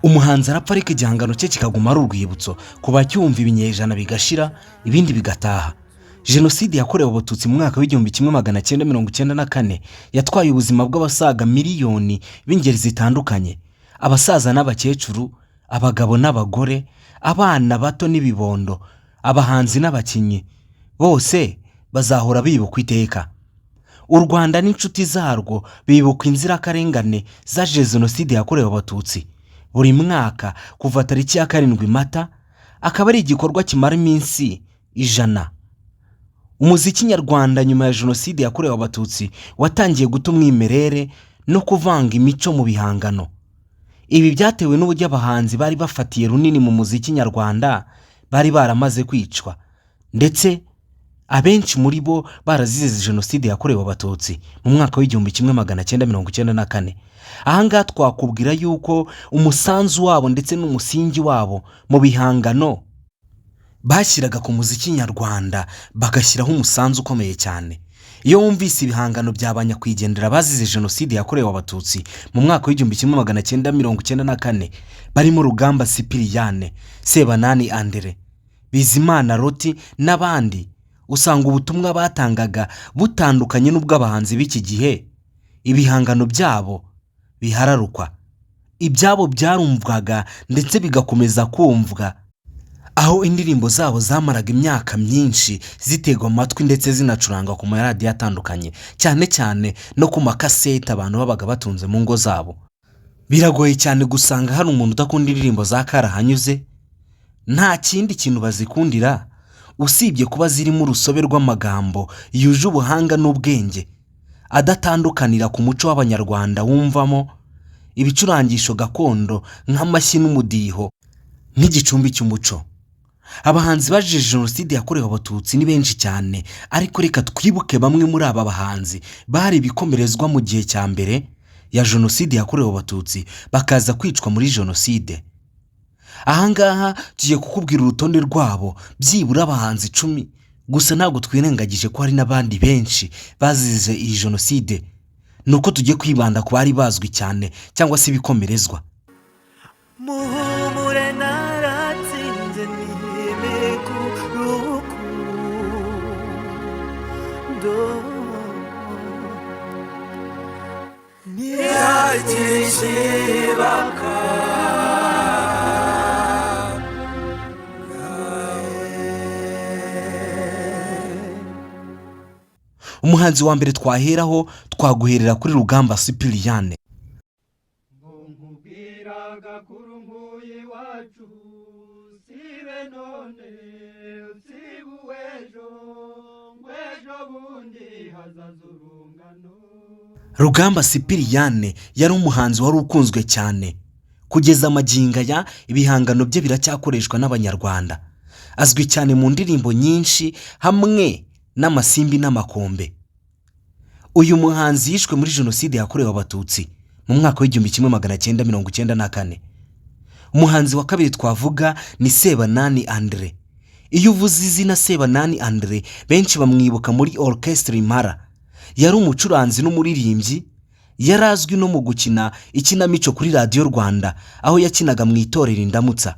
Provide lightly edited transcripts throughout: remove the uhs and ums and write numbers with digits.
Umuhanzi arapfa, ariko igihangano cye kikaguma ari urwibutso ku bacyumva, ibinyejana bigashira, ibindi bigataha. Jenoside yakorewe Abatutsi mu mwaka wa 1994 yatwaye ubuzima bw'abasaga miliyoni b'ingeri zitandukanye: abasaza n'abakecuru, abagabo n'abagore, abana bato n'ibibondo, abahanzi n'abakinnyi, bose bazahora bibukwa iteka. U Rwanda n'inshuti zarwo bibuka inzirakarengane zazize Jenoside yakorewe Abatutsi buri mwaka kuva tariki ya 7 Mata, akaba ari igikorwa kimara iminsi 100. Umuziki nyarwanda nyuma ya Jenoside yakorewe Abatutsi watangiye guta umwimerere no kuvanga imico mu bihangano. Ibi byatewe n'uburyo abahanzi bari bafatiye runini mu muziki nyarwanda bari baramaze kwicwa, ndetse abenshi muri bo barazize Jenoside yakorewe Abatutsi mu mwaka wa 1994. Ahangaha twakubwira yuko umusanzu wabo ndetse n'umusingi wabo mu bihangano bashyiraga ku muziki nyarwanda, bagashyiraho umusanzu ukomeye cyane. Iyo wumvise ibihangano bya ba nyakwigendera bazize Jenoside yakorewe Abatutsi mu mwaka wa 1994, barimo Rugamba Sipiriyane, Sebanani Andere, Bizimana Loti n'abandi, usanga ubutumwa batangaga butandukanye n'ubw'abahanzi b'iki gihe. Ibihangano byabo bihararukwa, ibyabo byarumvwaga ndetse bigakomeza kumvwa, aho indirimbo zabo zamaraga imyaka myinshi zitegwa amatwi ndetse zinacurangwa ku maradiyo atandukanye, cyane cyane no ku makasete abantu babaga batunze mu ngo zabo. Biragoye cyane gusanga hari umuntu udakunda indirimbo za Karahanyuze. Nta kindi kintu bazikundira usibye kuba zirimo urusobe rw'amagambo yuje ubuhanga n'ubwenge, adatandukanira ku muco w'Abanyarwanda, wumvamo ibicurangisho gakondo nk'amashyi n'umudiho nk'igicumbi cy'umuco. Abahanzi bazize Jenoside yakorewe Abatutsi ni benshi cyane, ariko reka twibuke bamwe muri aba bahanzi bari ibikomerezwa mu gihe cya mbere ya Jenoside yakorewe Abatutsi, bakaza kwicwa muri Jenoside. Ahangaha tugiye kukubwira urutonde rwabo, byibura abahanzi 10 gusa. Ntabwo twirengagije ko hari n'abandi benshi bazize iyi Jenoside, ni uko tugiye kwibanda ku bari bazwi cyane cyangwa se ibikomerezwa. Muhumure, naratsinze, nihebe ku rukundo, ntihagire ikibaka. Umuhanzi wa mbere twaheraho, twaguherera kuri Rugamba Sipiriyane. Ngo nkubwira agakuru nkuye iwacu, sibe none, sibe uw'ejo, ngo ejo bundi hazaza urungano. Rugamba Sipiriyane yari umuhanzi wari ukunzwe cyane. Kugeza amagingo aya, ibihangano bye biracyakoreshwa n'Abanyarwanda. Azwi cyane mu ndirimbo nyinshi hamwe n'Amasimbi n'Amakombe. Uyu muhanzi yishwe muri Jenoside yakorewe Abatutsi mu mwaka wa 1994. Umuhanzi wa kabiri twavuga ni Sebanani Andre. Iyo uvuze izina Sebanani Andre, benshi bamwibuka muri Orchestre Impala. Yari umucuranzi n'umuririmbyi. Yari azwi no mu gukina ikinamico kuri Radiyo Rwanda, aho yakinaga mu itorero Indamutsa.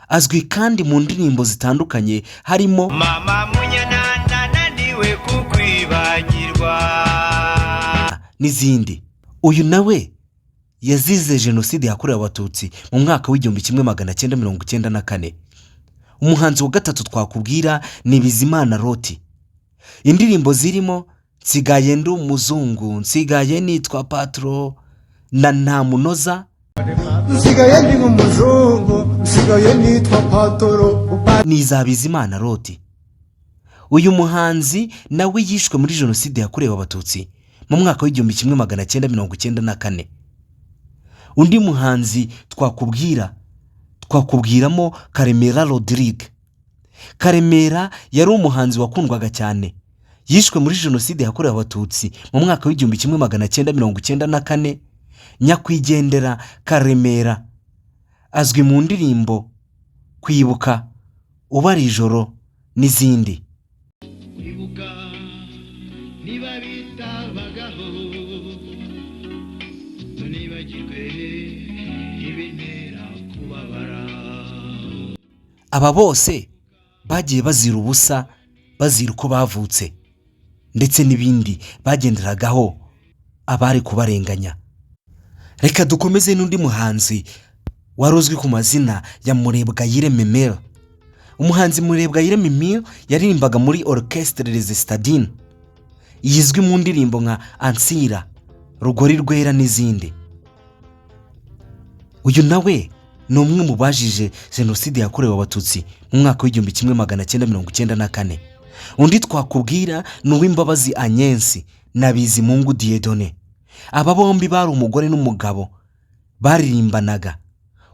Azwi kandi mu ndirimbo zitandukanye harimo Mama Munyana, nananiwe kukwibagirwa. n'izindi. Uyu nawe yazize Jenoside yakorewe Abatutsi mu mwaka wa 1994. Umuhanzi wa gatatu twakubwira ni Bizimana Loti. Indirimbo zirimo "Nsigaye ndi umuzungu", "Nsigaye nitwa Patro" na "Nta munoza". Nsigaye ndi nk'umuzungu, nsigaye nitwa Patoro. Ni iza Bizimana Loti. Uyu muhanzi nawe yishwe muri Jenoside yakorewe Abatutsi mu mwaka wa 1994. Undi muhanzi twakubwira, twakubwiramo Karemera Rodrigue. Karemera yari umuhanzi wakundwaga cyane. Yishwe muri Jenoside yakorewe Abatutsi mu mwaka wa 1994. Nyakwigendera Karemera azwi mu ndirimbo "Kwibuka", "Ubara ijoro" n'izindi. Kwibuka niba bitabagaho, nibagirwe ibintera. Aba bose bagiye bazira ubusa, bazira uko bavutse ndetse n'ibindi bagenderagaho abari kubarenganya. Reka dukomeze n'undi muhanzi wari uzwi ku mazina ya Murebwayire Memel. Umuhanzi Murebwayire Memel yaririmbaga muri Orchestre Les Citadines, izwi mu ndirimbo nka Ansira, Rugori Rwera n'izindi. Uyu nawe ni umwe mu bajije Jenoside yakorewe Abatutsi mu mwaka w'1994. Undi twakubwira ni Uwimbabazi Agnes na Bizimungu Dieudonné. Aba bombi bari umugore n'umugabo baririmbanaga.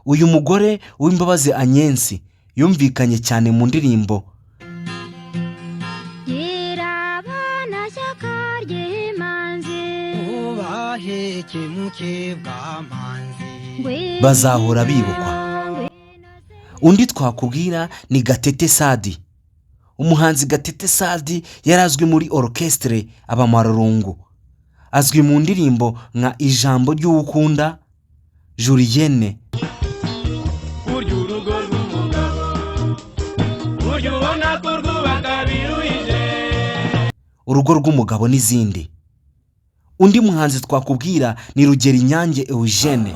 Uyu mugore Uwimbabazi Agnes yumvikanye cyane mu ndirimbo Gira abana shyaka ry'imanzi. Ubaheke mukebwa manzi. Bazahora bibukwa. Undi twakubwira ni Gatete Sadi. Umuhanzi Gatete Sadi yari azwi muri Orchestre Abamararungu, azwi mu ndirimbo nka Ijambo ry'Uwukunda, Julienne. Burya urugo rw'umugabo, burya ubona ko rwubaka biruhije. Urugo rw'umugabo n'izindi. Undi muhanzi twakubwira ni Rugero Inyange Eugene.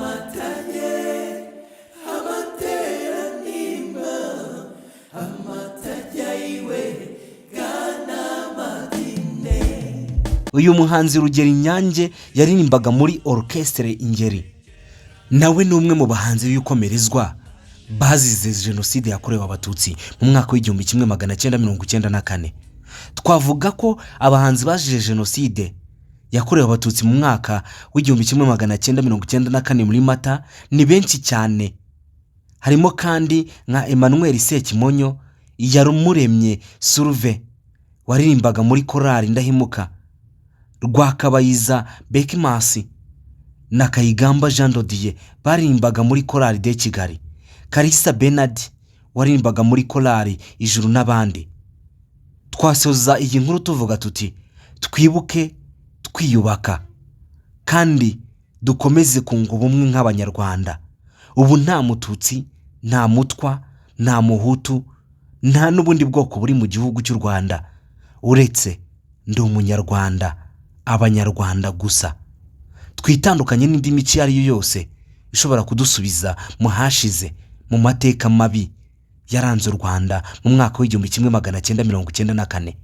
Uyu muhanzi Rugero Inyange yaririmbaga muri Orchestre Ingeri, nawe ni umwe mu bahanzi b'ibikomerezwa bazize Jenoside yakorewe Abatutsi mu mwaka w'1994. Twavuga ko abahanzi bazize Jenoside yakorewe Abatutsi mu mwaka w'1994 muri Mata ni benshi cyane. Harimo kandi nka Emmanuel Sekimonyo, Iyarumuremye Suruve waririmbaga muri korali Ndahemuka, Rwakabayiza Bekimasi na Kayigamba Jean Dodier baririmbaga muri korali de Kigali, Kalisa Bernard waririmbaga muri korali Ijuru n'abandi. Twasoza iyi nkuru tuvuga tuti: twibuke twiyubaka kandi dukomeze kunga ubumwe nk'Abanyarwanda. Ubu nta Mututsi, nta Mutwa, nta Muhutu, nta n'ubundi bwoko buri mu gihugu cy'u Rwanda uretse ndi Umunyarwanda, Abanyarwanda gusa. Twitandukanye n'indi mico iyo ari yo yose ishobora kudusubiza mu hashize, mu mateka mabi yaranze u Rwanda mu mwaka w'1994.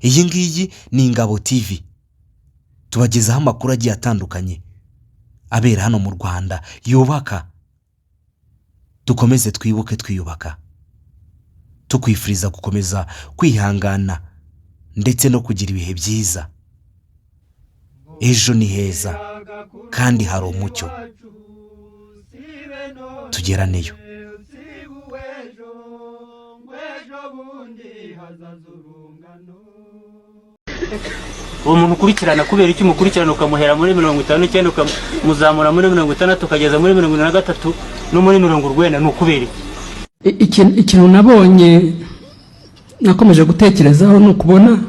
Iyi ngiyi ni Ingabo TV, tubagezaho amakuru agiye atandukanye abera hano mu Rwanda yubaka. Dukomeze twibuke twiyubaka, tukwifuriza gukomeza kwihangana ndetse no kugira ibihe byiza. Ejo ni heza kandi hari umucyo, tugeraneyo. Uwo muntu ukurikirana, kubera icyo umukurikirana ukamuhera muri 59, ukamuzamura muri 60, ukageza muri 73 no muri 90, ni ukubera iki? Ikintu nabonye nakomeje gutekerezaho ni ukubona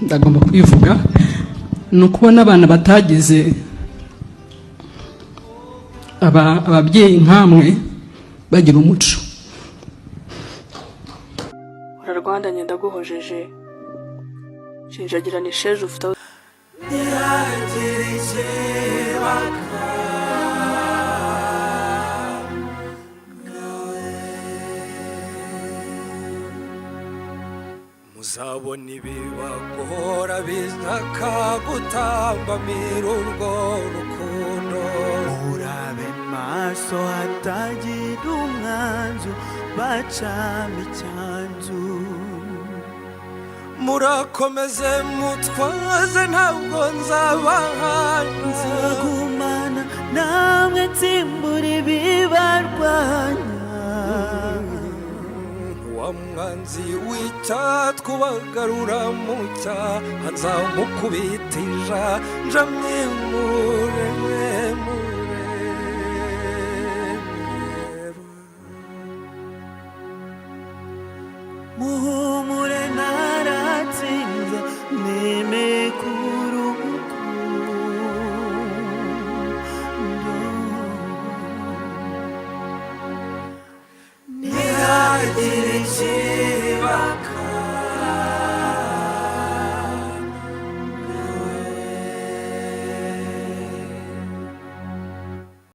ndagomba kwivuga, ni ukubona abana batagize ababyeyi nkamwe bagira umuco. Urarwandanye ndaguhojeje, shinjagirana isheja ufite aho. Ntihagire ikibaka. Muzabona ibibagora bizakagutambamira urwo rukundo. Murabe maso hatagira umwanzu bacamo icyanzu. Murakomeze mutwaze, ntabwo nzabahana. Nzagumana namwe nsimbura ibibarwanya. Wa mwanzi w'icyatwubagarura mu cyaha, nzamukubitija njamwimure. Muhumure naratsinze, nemeye kuruhuka. Iri.